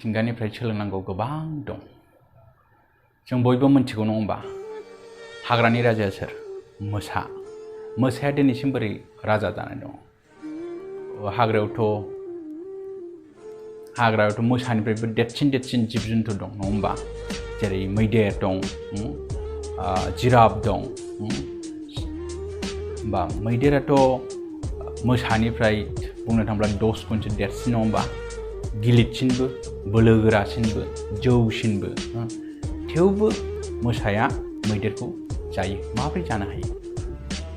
मिथिंगानिफ्राय सोलोंनांगौ गोबां दं जों बयबो मिथिगौ नङा होमबा हाग्रानि राजाया सोर मोसाया दिनैसिम बोरै राजा जानानै दं हाग्रायावथ' मोसानिफ्रायबो देरसिन जिब जुन्थु दं नङा होमबा जेरै मैदेर दं जिराफ दं बा मैदेराथ' मोसानिफ्राय बुंनो थाङोब्ला 10 गुनसो देरसिन नङा होमबा गिलिरसिनबो बोलोगोरासिनबो जौसिनबो थेवबो मोसाया मैदेरखौ जायो माबोरै जानो हायो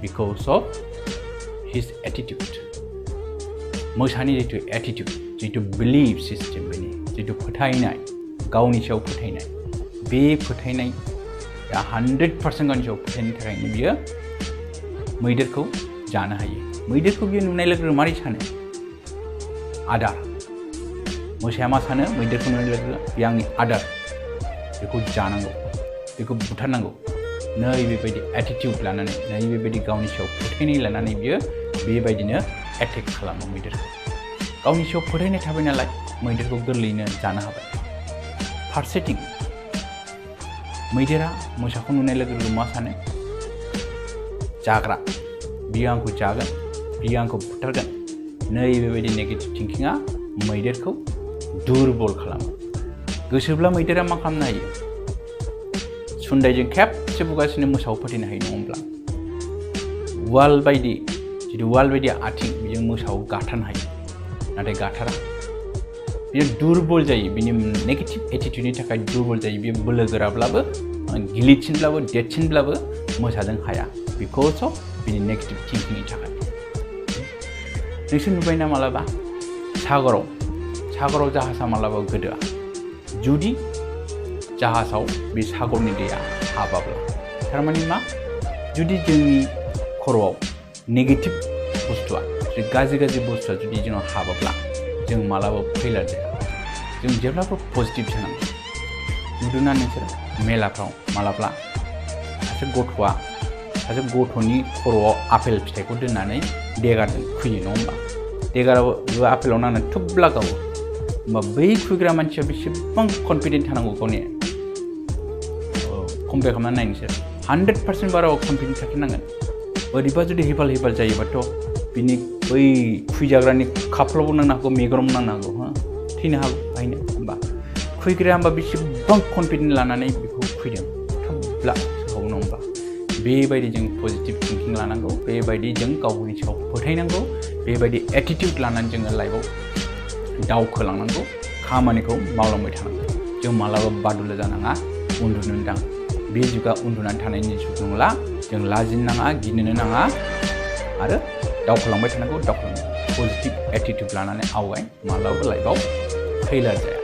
because of his attitude मोसानि जितु attitude जितु belief system बेनि जितु फोथायनाय गावनि सायाव फोथायनाय बे फोथायनाय 100% गावनि सायाव फोथायनायनि थाखायनो बियो मैदेरखौ जानो हायो मैदेरखौ बियो नुनाय लोगो मारै सानो आदार मोसाया मा सानो मैदेरखौ नुनाय लोगो बे आंनि आदार बेखौ जानांगौ बेखौ बुथारनांगौ नै बेबायदि एटिट्युड लानानै नै बेबायदि गावनि सायाव फोथायनाय लानानै बियो बेबायदिनो एटेक खालामो मैदेरखौ गावनि सायाव फोथायनाय थाबाय नालाय मैदेरखौ गोरलैयैनो जानो हाबाय फारसेथिं मैदेरा मोसाखौ नुनाय लोगो मा सानो जाग्रा बियो आंखौ जागोन बियो आंखौ बुथारगोन नै बेबायदि नेगेटिभ थिंकिंआ मैदेरखौ दुरबल खालामो गोसोब्ला मैदेरा मा खालामनो हायो सुन्दायजों खेबसे बुगासिनो मोसाखौ फोथैनो हायो नङा होमब्ला वाल बायदि आथिं बेजों मोसाखौ गाथारनो हायो नाथाय गाथारा बियो दुरबल जायो बिनि नेगेटिभ एटिट्युडनि थाखाय दुरबल जायो बियो बोलो गोराब्लाबो गिलिरसिनब्लाबो देरसिनब्लाबो मोसाजों हाया बिकज अफ बिनि नेगेटिभ थिंकिंनि थाखाय नोंसोर नुबायना मालाबा सागराव जाहाजा मालाबा गोदोआ जुदि जाहाजाव बे सागरनि दैया हाबाब्ला थारमाने मा जुदि जोंनि खर'आव नेगेटिभ बुस्थुआ गाज्रि बुस्थुआ जुदि जोंनाव हाबाब्ला जों मालाबा फेलार जाया जों जेब्लाबो पजिटिभ जानांगौ नुदोंना नोंसोर मेलाफ्राव मालाब्ला सासे गथ'नि खर'आव आपेल फिथाइखौ दोननानै देगारजों खुयो नङा होमबा देगाराव आपेलाव नांनानै थुब्ला गावो होमबा बै खुग्रा मानसिया बेसेबां कनफिडेन्ट थानांगौ गावनि कम्पेयार खालामनानै नाय नोंसोर 100% बाराव कनफिडेन्ट थाथारनांगोन ओरैबा जुदि हेफाल जायोबाथ' बिनि बै खुइजाग्रानि खाफ्लावबो नांनो हागौ मेगनावबो नांनो हागौ थैनो हागौ बाहायनो होमबा खुइग्राया होमबा बेसेबां कनफिडेन्ट लानानै बेखौ खुइदों थुब्ला सोखावो नङा होमबा बेबायदि जों पजिटिभ थिंकिं लानांगौ बेबायदि जों गावनि सायाव फोथायनांगौ बेबायदि एटिट्युड लानानै जोङो लाइफआव दावखोलांनांगौ खामानिखौ मावलांबाय थानांगौ जों मालाबा बादुला जानाङा उन्दुनो नाङा बे जुगा उन्दुनानै थानायनि जुग नंला जों लाजिनो नाङा गिनोनो नाङा आरो दावखोलांबाय थानांगौ पजिटिभ एटिट्युड लानानै आवगाय मालाबाबो लाइफआव फेलार जाया